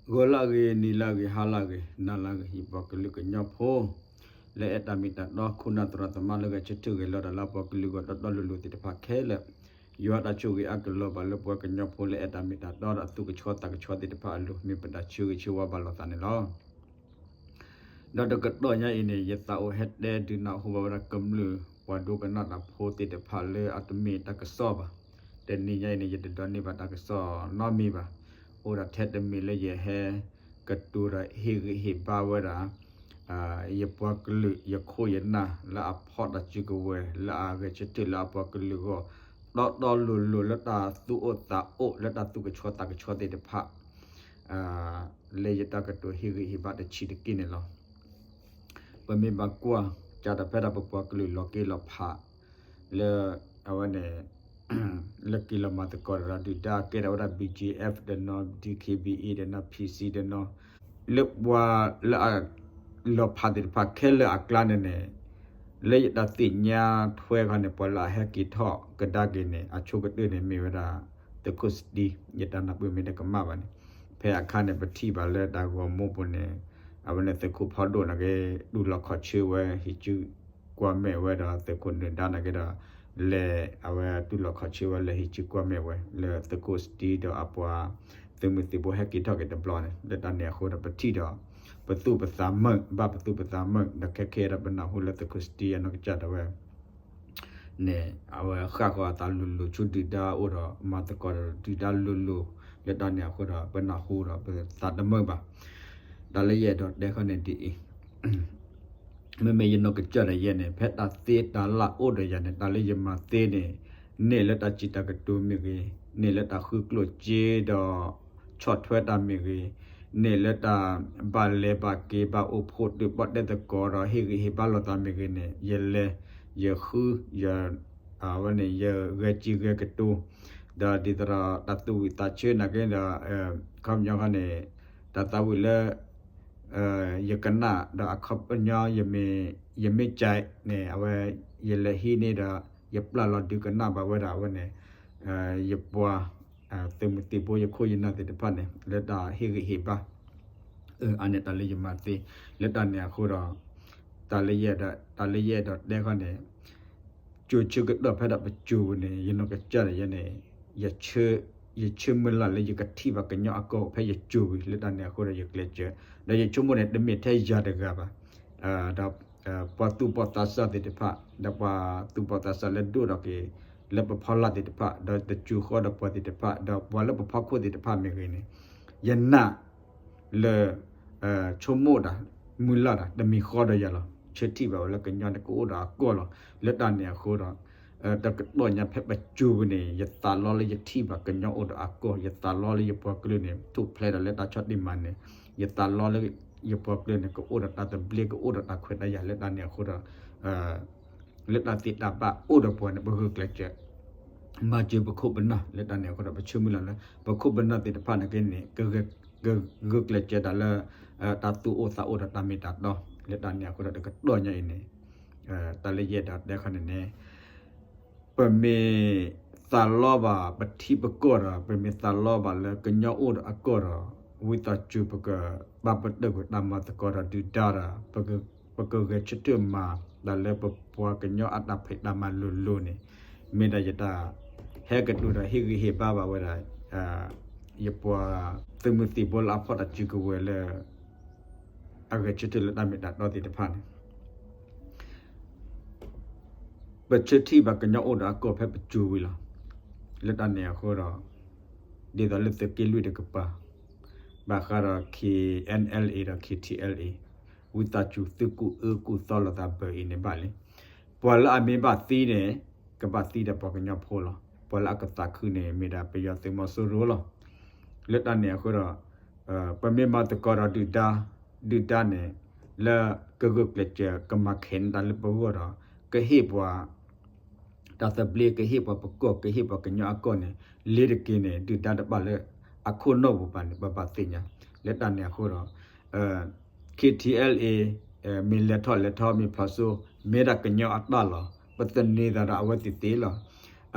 ဂီၤလၢအဂ့ၤ, နံၤလၢအဂ့ၤ, ဟါလၢအဂ့ၤ, နၤလၢအဂ့ၤ, ယပှၤကလုာ်ကညီဖိ လၢအဲၣ်တၢ်မ့ၢ်တၢ်တီ ခိၣ်နၢ်သရၣ်သမါလၢဂဲၤဆၢထၢၣ်ဂဲၤလီၤတၢ်လၢအပှၤကလုာ်ဂီၢ်တီတီလိၤလိၤသ့ၣ်တဖၣ်ခဲလၢာ်, ယွၤတၢ်ဆိၣ်ဂ့ၤအါကလီၤဘၣ်လၢပှၤကညီဖိလၢအဲၣ်တၢ်မ့ၢ်တၢ်တီဒီးအသူၣ်ကဆှီသးကဆှီသ့ၣ်တဖၣ်အလိၤ မ့ၢ်ပတၢ်ဆၢဂ့ၤဆၢဝါဘၣ်လိာ်သးန့ၣ်လီၤ. ဒီးတကတီၢ်ညါအံၤန့ၣ် ယသးအိၣ်ဟဲတဲဒုးနၢ်ဟူဘၣ်ဝဲဒၣ်ကမျၢၢ်ပှၤဒိကနၣ်တၢ်ဖိသ့ၣ်တဖၣ်လၢအတမ့ၢ်တၢ်ကစီၣ်ဘၣ်. တနံၤညါအံၤန့ၣ် ယတဒိးန့ၢ်ဘၣ်တၢ်ကစီၣ်နီတမံၤဘၣ်. အိၣ်ဒၣ်ထဲတမံၤလၢယဟဲကတိၤဒီးဟ့ၣ်ဂံၢ်ဟ့ၣ်ဘါဝဲဒၣ် ယပှၤကလုာ် ယခိၣ်ယနၢ်လၢအဖီၣ်တၢ်စုကဝဲၤ လၢအဂဲၤဆၢထၢၣ်လၢအပှၤကလုာ်အဂီၢ် တီတီလိၤလိၤလၢတၢ်သူၣ်အိၣ်သးအိၣ် လၢတၢ်သူၣ်ကဆှီသးကဆှီသ့ၣ်တဖၣ် လၢယတၢ်ကတိၤဟ့ၣ်ဂံၢ်ဟ့ၣ်ဘါတဆံးတက့ၢ်န့ၣ်လီၤ. ပမ့ၢ်ဘၣ်ကွၢ် ကၢ်တၢ်ဖဲဒၣ်ပပှၤကလုာ်လီၤက့ၤလီၤဖး လၢအဝဲန့ၣ် လၢက့ၤလီၤမၤသကိးတၢ်ဒုၣ်ဒါကဲထီၣ်ဝဲဒၣ် ဘီၣ်ကၠံၣ်အဲၣ်ဖ် ဒီးနီၢ် ဒံၣ်ခ့ဘံၣ်အံၣ် ဒီးနီၢ် ဖံၣ်စံၣ် ဒီးနီၢ် လၢပှၤလၢအ လီၤဖးသ့ၣ်တဖၣ်ခဲလၢာ်အကျါန့ၣ်န့ၣ် လၢယတၢ်သ့ၣ်ညါထွဲခီန့ၣ် ပှၤလၢအဟဲက့ၤထီၣ်ကဒါက့ၤန့ၣ် အဆိကတၢၢ်န့ၣ်မ့ၢ်ဝဲဒၣ် သုးခိၣ်စတံ ယတၢ်နၢ်ပၢၢ်မ့ၢ်တကမၣ်ဘၣ်န့ၣ် ဖဲအခါန့ၣ် ပထံၣ်ဘၣ်လၢတၢ်ဂီၤမူပူၤန့ၣ် အဝဲန့ၣ်သုးခိၣ်ဖီဒိၣ်န့ၣ်က့ၤ တူၢ်လိာ်ခီၣ်ဆၢဝဲ ဟံးစုကွၢ်မဲာ်ဝဲဒီးသုးခိၣ်နၢၤဒါန့ၣ်က့ၤဒီး လဲၤအဝဲတူၢ်လိာ်ခီၣ်ဆၢဝဲလၢဟံးစုကွၢ်မဲာ်ဝဲ လၢသုးခိၣ်စတံဒီးအပှၤ သုးမုၢ်သံၣ်ဘိဟဲက့ၤထီၣ်က့ၤတဘျီန့ၣ် လၢတၢ်န့ၣ်အဃိဒီးပထံၣ်ဒီး ပသူၣ်ပသးမုာ် ဘၣ်ပသူၣ်ပသးမုာ် ဒီးခဲခဲဒီးပနၢ်ဟူလၢသုးခိၣ်စတံအနီၢ်ကစၢ်ဒၣ်ဝဲ န့ၣ် အဝဲဃၣ်ဃီၤအသးလိၤလိၤဆူဒုၣ်ဒါအအိၣ်ဒီး မၤသကိးဒီးဒုၣ်ဒါလိၤလိၤ လၢတၢ်န့ၣ်အဃိဒီး ပနၢ်ဟူဒီးပသးတမုာ်ဘၣ်. တၢ်လၢယအဲၣ်ဒိးတဲခီန့ၣ်ဒ်အံၤ မ့မ့ၢ်ယနီၢ်ကစၢ်ဒၣ်ယဲန့ၣ် ဖဲတၢ်သ့တၢ်လၢ်အိၣ်ဒီးယၤန့ၣ် တၢ်လၢယမၤသ့န့ၣ် န့ၢ်လၢတၢ်စံးတၢ်ကတိၤမ့ၢ်ဂ့ၤ, န့ၢ်လၢတၢ်ဃုကျိၣ်စ့ဒီး ဆီၣ်ထွဲတၢ်မ့ၢ်ဂ့ၤ, န့ၢ်လၢတၢ်ဘၣ်လဲၤဘၣ်က့ၤ ဘၣ်အိၣ်ဖှိၣ်တုၤပီၣ်တဲသကိးဒီး ဟ့ၣ်ဂံၢ်ဟ့ၣ်ဘါလိာ်သးမ့ၢ်ဂ့ၤန့ၣ် ယလဲၤ ယဃု ယ အဝဲန့ၣ် ယဂဲၤစံၣ်ဂဲၤကတိၤ ဒီးဒ်သိးဒီးတၢ်သူၣ်ဝံၣ်သးဆၢနာ်က့ဒီး ခီပညီခီန့ၣ် တၢ်သးဝံၣ်လၢ ယကနၣ်ဒီးအခီပညီ ယမ့ၢ်ကဲန့ၣ် အဝဲ ယလဲၤဟံးန့ၢ်ဒီး ယပျၢ်လီၤဒုးကနၣ်ဘၣ်ဝဲဒၣ်အဝဲန့ၣ် ယပှၤ သုးမုၢ်သံၣ်ဘိ ယခိၣ်ယနၢ်သ့ၣ်တဖၣ်န့ၣ် လၢတၢ်ဟ့ၣ်ဂံၢ်ဟ့ၣ်ဘါ အန့ၣ်တၢ်လၢယမၤသ့ လၢတၢ်န့ၣ်အဃိဒီး တၢ်လၢယအဲၣ်ဒိး တၢ်လၢယအဲၣ်ဒိးတဲခီန့ၣ် ကၠိၤဆၢကတီၢ်ဖဲဒၣ်ပကၠိၤပူၤန့ၣ် ယနီၢ်ကစၢ်ဒၣ်ယဲန့ၣ် ယဆၢမုၢ်လၢ်လၢယကထံၣ်ဘၣ်ကညီအကီၢ်ဖဲယကၠိၤဝံၤ လၢတၢ်န့ၣ်အဃိဒီးယကျဲးစၢး ဒီးယဆိကမိၣ်န့ၣ် တမ့ၢ်ထဲယၤတဂၤဘၣ် ဒီး ပှၤသူၣ်ဘီၣ်သးစၢ်သ့ၣ်တဖၣ် ဒီးပှၤသူၣ်ဘီၣ်သးစၢ်လၢဒိၣ်ထီၣ်က့ၤ လၢပဖီလာ်သ့ၣ်တဖၣ် ဒီးတစိၤဃီဒီးပှၤသ့ၣ်တဖၣ် ဒီးပှၤလၢပဖီခိၣ်သ့ၣ်တဖၣ်မ့ၢ်ဂ့ၤန့ၣ် ယနာ် လၢ ဆိကမိၣ်တၢ် မုၢ်လၢ်တၢ် တမံၤဃီဒီးယၤလီၤ. ဆၢထံၣ်ဘၣ်ဝဲလၢကညီန့ၣ်ကအိၣ်ဒီးအကီၢ်လီၤ. လၢတၢ်န့ၣ်အဃိဒီး တကတီၢ်ညါဖဲပကၠိၤပူၤန့ၣ် ယသးလီလၢယထံၣ်ဘၣ်ကညီအိၣ်ဒီးအကီၢ် ယသးလီလၢယပှၤကလုာ်န့ၣ် ထူၣ်ဖျဲးဒီးလၢတၢ်ဆီၣ်တံၢ်မၤနၢၤ ယသးလီလၢ ယပှၤကလုာ်န့ၣ် ကအိၣ်ဒီးတၢ်သဘျ့ ကအိၣ်ဒီးတၢ်ခွဲးတၢ်ယာ်လၢတၢ်န့ၣ်အဃိဒီး လၢတၢ်သ့တၢ်ဘၣ်အိၣ်ဒီးပှၤန့ၣ် ပဂုာ်ကျဲးစၢး မၤစၢၤပခိၣ်ပနၢ် လၢတၢ်န့ၣ်အဃိဒီး ပဆၢမုၢ်လၢ်လၢ ပခိၣ်ပနၢ်သ့ၣ်တဖၣ်န့ၣ်က့န့ၣ် ကဂုာ်ကျဲးစၢးတၢ်လၢ တၢ်သူၣ်အိၣ်သးအိၣ်ဒီးတၢ်မ့ၢ်တၢ်တီ လၢတၢ်န့ၣ်အဃိဒီး တကတီၢ်ညါအံၤန့ၣ် တၢ်လၢယအဲၣ်ဒိးတဲခီန့ၣ်န့ၣ် ပမ့ၢ်သးလီဘၣ်ပထံပကီၢ်ဒီး ပမ့ၢ်သးလီဘၣ်လၢကညီအိၣ်ဒီးအကီၢ်ဒီး ဝံသးစူၤပကဘၣ်ပတုာ်ကွံာ်တၢ်မၤသကိးဒီးဒုၣ်ဒါဒီး ပကဂဲၤဆၢထၢၣ်မၤတၢ်လၢပပှၤကညီအတၢ်ဖံးတၢ်မၤလိၤလိၤန့ၣ် မ့ၢ်ဒၣ်ယတၢ်ဟဲကတိၤဒီးဟ့ၣ်ဂံၢ်ဟ့ၣ်ဘါဘၣ်ဝဲဒၣ် ယပှၤသုးမုၢ်သံၣ်ဘိလၢအဖီၣ်တၢ်စုကဝဲၤလၢ အဂဲၤဆၢထၢၣ်လၢတၢ်မ့ၢ်တၢ်တီသ့ၣ်တဖၣ်န့ၣ် ပဆၢထံၣ်ဘၣ်ကညီအိၣ်ဒီးအကီၢ်ဖဲပကၠိၤဝံၤလီၤ. လၢတၢ်န့ၣ်အဃိဒီး ဒ်သိးလၢသုးက့လွံၢ်တကပၤ ဘၣ်ဃးဒီး KNLA ဒီး KTLA ဝံသးစူၤသုကူၣ်အၢကူၣ်သီလိာ်သးဘၢအံၤန့ၣ်ဘၣ်လံ. ပှၤလၢအမ့ၢ်ဘၣ်သံန့ၣ် ကဘၣ်သံဒီးပှၤကညီဖိလီၤ. ပှၤလၢအကသးခုန့ၣ် မ့ၢ်ဒၣ်ပယီၤသုးမီၤစိရိၤလီၤ. လၢတၢ်န့ၣ်အဃိဒီး ပမ့ၢ်မၤသကိးဒီးဒုၣ်ဒါ ဒုၣ်ဒါန့ၣ် လၢကဂုာ်ကျဲးစၢးကမၤခဲးန့ၢ်တၢ်လၢပဂီၢ်ဒီး ကဟ့ၣ်ပှၤ တၢ်သဘျ့ ကဟ့ၣ်ပှၤပကီၢ် ကဟ့ၣ်ပှၤကညီအကီၢ်န့ၣ် လ့ၤတက့ၤန့ၣ် ဒုၣ်ဒါတဘၣ်လၢအခိၣ်နူာ်ပူၤဘၣ်န့ၣ် ပဘၣ်သ့ၣ်ညါ လၢတၢ်န့ၣ်အဃိဒီး KTLA မ့ၢ်လဲၤထီၣ်လဲၤထီ မ့ၢ်ဖျိးစိ မ့ၢ်ဒၣ်ကညီအတၢ်လီၤ. ပသန့ၤသးဒီးအဝဲသ့ၣ်သ့လီၤ.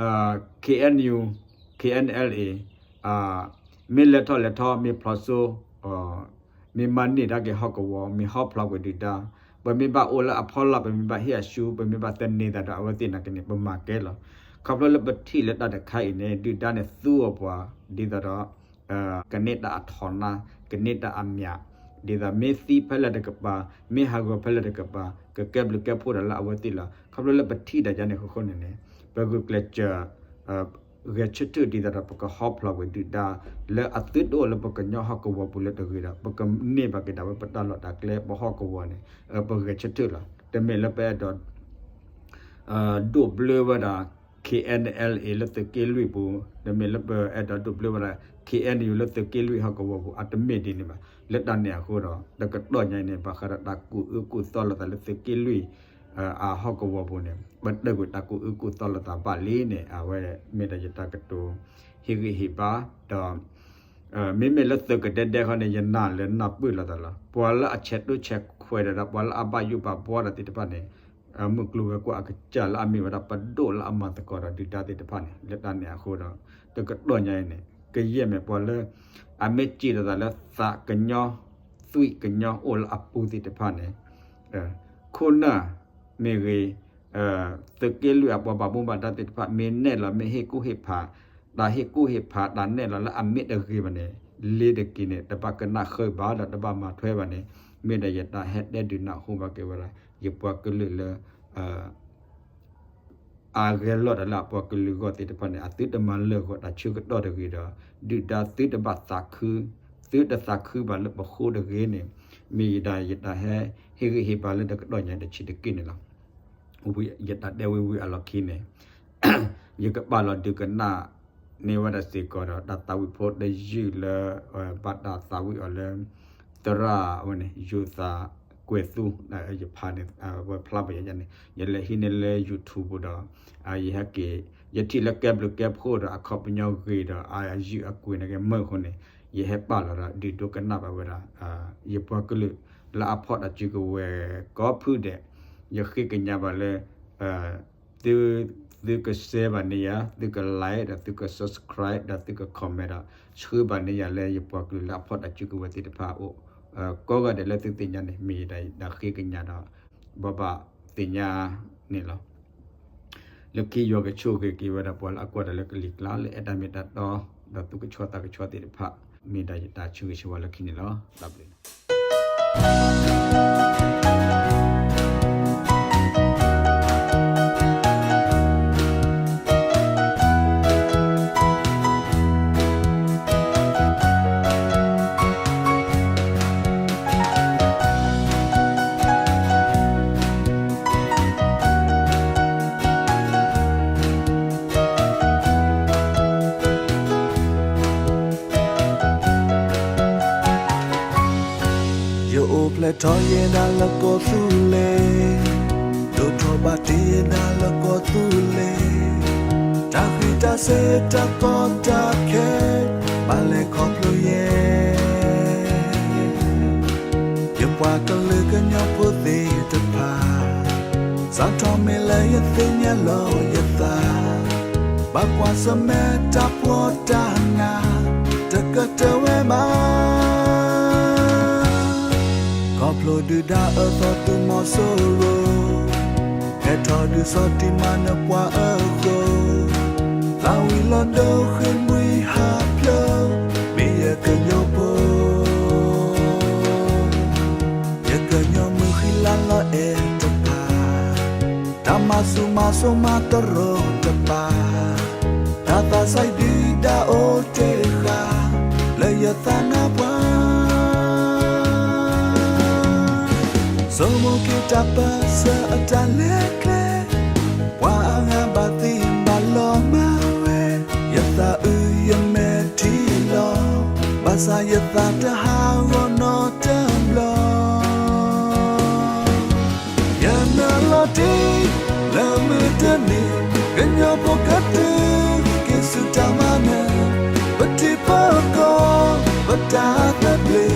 KNU KNLA မ့ၢ်လဲၤထီၣ်လဲၤထီ မ့ၢ်ဖျိးစိ မ့ၢ်မၤန့ၢ်တၢ်က့ၤဟီၣ်ကဝီၤ မ့ၢ်ဟီၣ်ဖျိးကွံာ်ဒုၣ်ဒါ, ပမ့ၢ်ဘၣ်အိၣ်လၢအဖီလာ် ပမ့ၢ်ဘၣ်ဟ့ၣ်အဆူ ပမ့ၢ်ဘၣ်သန့ၤသးဒီးအဝဲသ့ၣ်နာ်က့န့ၣ် ပမၤကဲလီၤ. ခီဖျိလၢပထံၣ်လၢတၢ်တခါအံၤန့ၣ် ဒုၣ်ဒါန့ၣ်သူအီၤပှၤ ဒ်သိးဒီး ကန့ၢ်တၢ်အထီၣ်နါ ကန့ၢ်တၢ်အမျး, ဒ်သိးမ့ၢ်သံဖဲလဲၣ်တကပၤ မ့ၢ်ဟးဂီၤဖဲလဲၣ်တကပၤ ကကဲဘျုးကဲဖှိၣ်ဒီးလၢအဝဲသ့ၣ်လီၤ. ခီဖျိလၢပထံၣ်တၢ်ယါန့ၣ်အဃိန့ၣ်န့ၣ် ပဂုာ်ကျဲးစၢး ဂဲၤဆၢထၢၣ်ဒ်သိးဒီးပကဟီၣ်ဖျိးကွံာ်ဒုၣ်ဒါ လၢအသုတအိၣ်လၢပကညီဟီၣ်ကဝီၤပူၤလၢတဂ့ၤဒီး ပကန့ၢ်ဘၣ်က့ၤဒၣ်ဝဲပတၢ်လီၢ်တၢ်ကျဲ ပဟီၣ်ကဝီၤန့ၣ် ပဂဲၤဆၢထၢၣ်လီၤ. တမ့ၢ်လၢပအဲၣ်ဒိး ဒိးဘျၢဝဲဒၣ် ခ့ၣ်အဲၣ်အလ်အ့ လၢသုးက့လွံၢ်ပူၤ, တမ့ၢ်လၢပအဲၣ်ဒိးဒိးဘျၢဝဲဒၣ် ခ့ၣ်အဲၣ်ယူၣ် လၢသုးက့လွံၢ်ဟီၣ်ကဝီၤပူၤ အတမ့ၢ်ဒ်န့ၣ်ဘၣ်. လၢတၢ်န့ၣ်အဃိဒီး တကတီၢ်ညါအံၤန့ၣ် ဘၣ်ဃးဒီးတၢ်ကူၣ်အၢကူၣ်သီလိာ်သးလၢသုးက့လွံၢ် အဟီၣ်ကဝီၤပူၤန့ၣ် ပတၢၢ်ကွံာ်တၢ်ကူၣ်အၢကူၣ်သီလိာ်သးဘၣ်လံန့ၣ် အဝဲမ့ၢ်ဒီးယတၢ်ကတိၤ ဟ့ၣ်ဂံၢ်ဟ့ၣ်ဘါ ဒီး မ့မ့ၢ်လၢသုးကဒဲဒဲခီန့ၣ် ယနာ်လၢနၢ်ပၢၢ်လိာ်သးလီၤ. ပှၤလၢအဆဲးတိဆဲးခွဲးဒီး ပှၤလၢအဘၣ်ယိၣ်ဘၣ်ဘှီဒီးသ့ၣ်တဖၣ်န့ၣ် မုၢ်ကျိၤဝဲၤကွာ်အကစၢ်လၢအမ့ၢ်ဝဲဒၣ်ပဒိၣ်လၢအမၤသကိးဒီးဒုၣ်ဒါသ့ၣ်တဖၣ်န့ၣ် လၢတၢ်န့ၣ်အဃိဒီး တကတီၢ်ညါအံၤန့ၣ် ကယဲၢ်မ့ၢ်ပှၤလၢ အမ့ၢ်စံးလိာ်သးလၢသးကညီ သွံၣ်ကညီအိၣ်လၢအပူၤသ့ၣ်တဖၣ်န့ၣ် ခိၣ်နၢ်မ့ၢ်ဂ့ၤ သုးက့လွံၢ်အပှၤဘၣ်မူဘၣ်ဒါသ့ၣ်တဖၣ် မ့ၢ်နဲၣ်လီၤ မ့ၢ်ဟ့ၣ်ကူၣ်ဟ့ၣ်ဖး, တၢ်ဟ့ၣ်ကူၣ်ဟ့ၣ်ဖး တၢ်နဲၣ်လီၤလၢအမ့ၢ်တဂ့ၤဘၣ်န့ၣ် လ့ၤတက့ၤန့ၣ် တဘၣ်ကနၣ်ဃုာ်ဘၣ်ဒီးတဘၣ်မၤထွဲဘၣ်န့ၣ် မ့ၢ်ဒီးယတၢ်ဟဲတဲဒုးနၢ်ဟူဘၣ်က့ၤဝဲဒၣ် ယပှၤကလုာ်လၢ အဂဲၤလီၤတၢ်လၢအပှၤကလုာ်အဂီၢ်သ့ၣ်တဖၣ်န့ၣ် အသုတမၤလၢာ်ဂီၤတၢ်ဆၢကတီၢ်တဂ့ၤဒီး ဒုၣ်ဒါသုတဘၣ်သးခု, သုတသးခုဘၣ်လၢပဃိတဂ့ၤန့ၣ် မ့ၢ်ယဒၣ်ယတၢ်ဟဲဟ့ၣ်ဂံၢ်ဟ့ၣ်ဘါလၢတကတီၢ်ညါတဆံးတက့ၢ်န့ၣ်လီၤ. ယတၢ်တဲဝံၤဝံၤအလီၢ်ခံန့ၣ် ယကပာ်လီၤဒုးကနၣ်န့ၢ်ဝဲဒၣ်စ့ၢ်ကီးဒီး တၢ်သးဝံၣ်ဖိတယုၢ်လၢ ဘၣ်တၢ်သးဝံၣ်အီၤလၢ သရၣ်ဝဲန့ၣ် ယိၤသးကွဲၤသူ ယဖးန့ၣ် ဝဲဖျါဘၣ်ယၤန့ၣ် ယလဲၤဟံးန့ၢ်လၢ YouTube ပူၤဒီး ယဟဲက့ၤ ယထံၣ်လၢကဲဘျုးကဲဖှိၣ်ဒီး အခီပညီဂ့ၤဒီး အယုၢ်အကွဲၤန့ၣ်က့ၤမုာ်အဃိန့ၣ် ယဟဲပာ်လီၤဒီး ဒုးဒိကနၣ်ဘၣ်ဝဲဒၣ် ယပှၤကလုာ်လၢအဖီၣ်တၢ်စုကဝဲၤကိးဖုဒဲး ယဃ့ကညးဘၣ်လၢ သု သုက share ဘၣ်န့ၢ်ယၤ သုက like ဒီးသုက subscribe ဒီးသုက comment ဒီး ဆှၢဘၣ်န့ၢ်ယၤလၢ ယပှၤကလုာ်လၢအဖီၣ်တၢ်စုကဝဲၤသ့ၣ်တဖၣ်အအိၣ် ကိးဂၤဒဲးလၢသုသ့ၣ်ညါန့ၣ် မ့ၢ်ယတၢ်ဃ့ကညးဒီး ဘၣ်ဘၣ်သ့ၣ်ညါန့ၣ်လီၤ. လၢခံယွၤကဆိၣ်ဂ့ၤက့ၤဝဲဒၣ်ပှၤလၢအကွၢ်တၢ်လၢကလံၤကျါ လၢအဲၣ်တၢ်မ့ၢ်တၢ်တီ ဒီးသူၣ်ကဆှီသးကဆှီသ့ၣ်တဖၣ် မ့ၢ်ဒၣ်ယတၢ်ဆၢဂ့ၤဆၢဝါလၢခံန့ၣ်လီၤ. တၢ်ဘျုး ယအိၣ်ဖျဲၣ်ထီၣ်ယဲဒၣ်လၢကီၢ်သူလ့ၤ, ဒိၣ်ထီၣ်ဘၣ်တ့ၢ်ယဲဒၣ်လၢကီၢ်သူလ့ၤ, တၢ်ဃံးတၢ်စ့တၢ်ကီတၢ်ခဲ ဘၣ်လဲၤခီဖျိယဲ ယပှၤကလုာ်ကညီဖိသ့ၣ်တဖၣ်, စးထီၣ်မ့ၢ်လၢယသ့ၣ်ညါလီၤယသး, ဘၣ်ကွၢ်ဆၢၣ်မဲာ်တၢ်ဖှီၣ်တၢ်နး, တကတၢၢ်ဝဲဘၣ်. ခီဖျိဒုၣ်ဒါအၢသီသုးမီၤစိရိၤ, ဟဲထီၣ်ဒုးစီၤတံၢ်မၤနၢၤပှၤအဃိ, သးဝံၣ်လီၤဒိဃ့ၢ်မှံဟးဖျိး, မ့ၢ်ယကညီဖိ ယကညီမုၢ်ဃံလၤလီၤအဲၣ်တဖၣ်, တၢ်မၤဆူၣ်မၤစိမၤတရီတပါ, တၢ်သးစၢ်ဒုၣ်ဒါအိၣ်တ့ၢ်ဃာ်, လၢယသးနါပှၢ် ဆိမိၣ်က့ၤတၢ်ပၢဆှၢအတၢ်လဲၤကျဲ, ပှၤအါဂၤဘၣ်သံဘၣ်လီၤမၢ်ဝဲ, ယသးအုးယမဲာ်ထံလီၤ, ဘၣ်ဆၣ်ယသးတဟးဂီၤနီတဘျီ. ယနုာ်လီၤတ့ၢ်လၢမုၢ်တနံၤ, ကညီဖိကတုၤက့ၤဆူတၢ်မၤနၢၤ, ပထံပကီၢ် ပတၢ်သဘျ့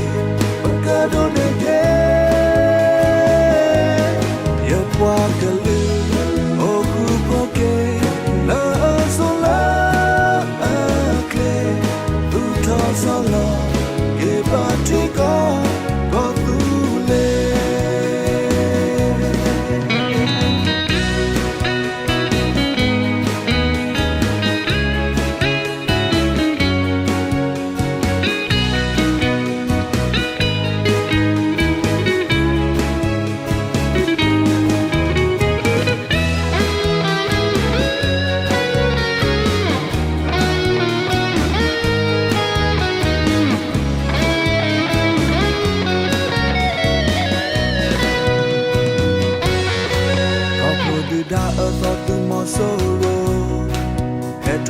ပကဒိးန့ၢ်က့ၤ ယပှၤကလုာ်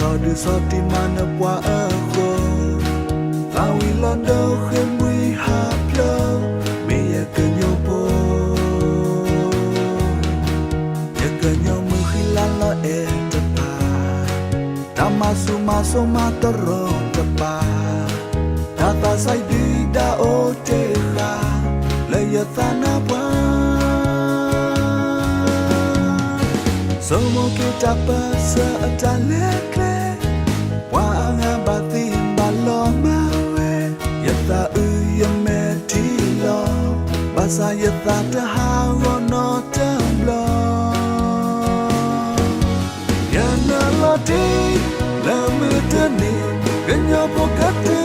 ဒုးဆီၣ်တံၢ်မၤနၢၤပှၤအဃိ, သးဝံၤလီၤဒိဃ့ၢ်မှံဟးဖျိး, မ့ၢ်ယကညီဖိ, ယကညီမုၢ်ဃံလၤလီၤအဲၣ်တဖၣ်, တၢ်မၤဆူၣ်မၤစိးမၤတရီတပါ, တၢ်သးဆံးဒုၣ်ဒါအိၣ်တ့ၢ်ဃာ်, လၢယသးနါပှၢ် ဆိမိၣ်က့ၤတၢ်ပၢၢ်ဆၢအတၢ်လဲၤကျဲ, ပှၤအါဂၤဘၣ်သံဘၣ်လီၤမၢ်ဝဲ, ယသးအုးယမဲာ်ထံလီၤ, ဘၣ်ဆၣ်ယသးတဟးဂီၤနီတဘျီ. ယနုာ်လီၤတ့ၢ်လၢမုၢ်တနံၤ, ကညီဖိကတုၤ